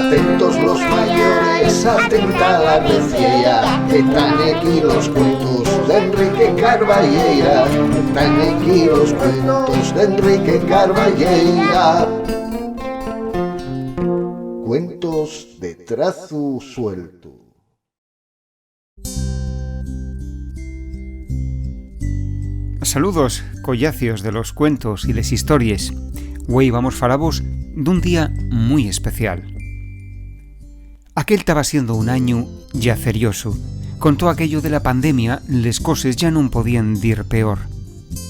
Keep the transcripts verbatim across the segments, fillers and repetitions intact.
Atentos los mayores, atenta la reciera, que tán aquí los cuentos d'Enrique Carballeira, que tán aquí los cuentos d'Enrique Carballeira. Cuentos de trazu sueltu. Saludos, collacios de los cuentos y les histories. Güei vamos falavos d'un día mui especial. Aquel taba siendo un añu yaceriosu. Con too aquello de la pandemia, les coses ya nun podíen dir peor.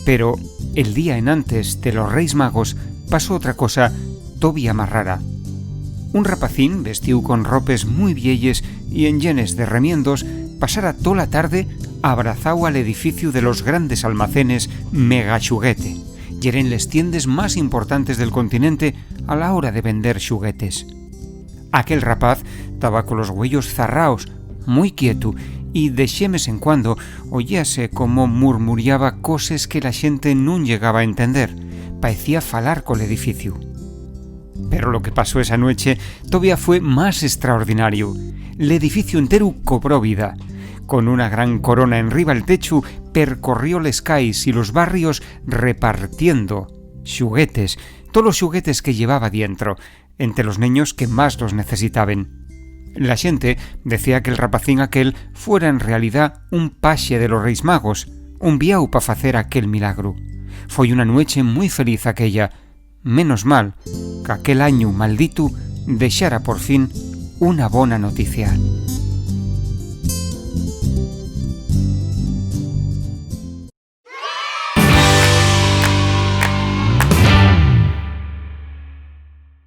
Pero el día enantes de los Reis Magos pasó otra cosa tobia más rara. Un rapacín vestíu con ropes mui vieyes y enllenes de remiendos pasara tola tarde abrazáu al edificiu de los grandes almacenes Mega Xuguete. Yeren les tiendes más importantes del continente a la hora de vender xuguetes. Aquel rapaz taba colos güeyos zarraos, mui quietu, y de xemes en cuando oyíase como murmuriaba coses que la xente nun llegaba a entender. Paecía falar col edificiu. Pero lo que pasó esa nueche tobia fue más extraordinariu. L'edificiu enteru cobró vida. Con una gran corona enriba el techu, percorrió les cais y los barrios repartiendo xuguetes, tolos xuguetes que llevaba dientro, ente los neños que más los necesitaben. La xente decía que el rapacín aquel fuera en realidá un paxe de los Reis Magos, unviáu pa facer aquel milagru. Foi una nueche mui feliz aquella. Menos mal qu'aquel añu malditu dexara por fin una bona noticia.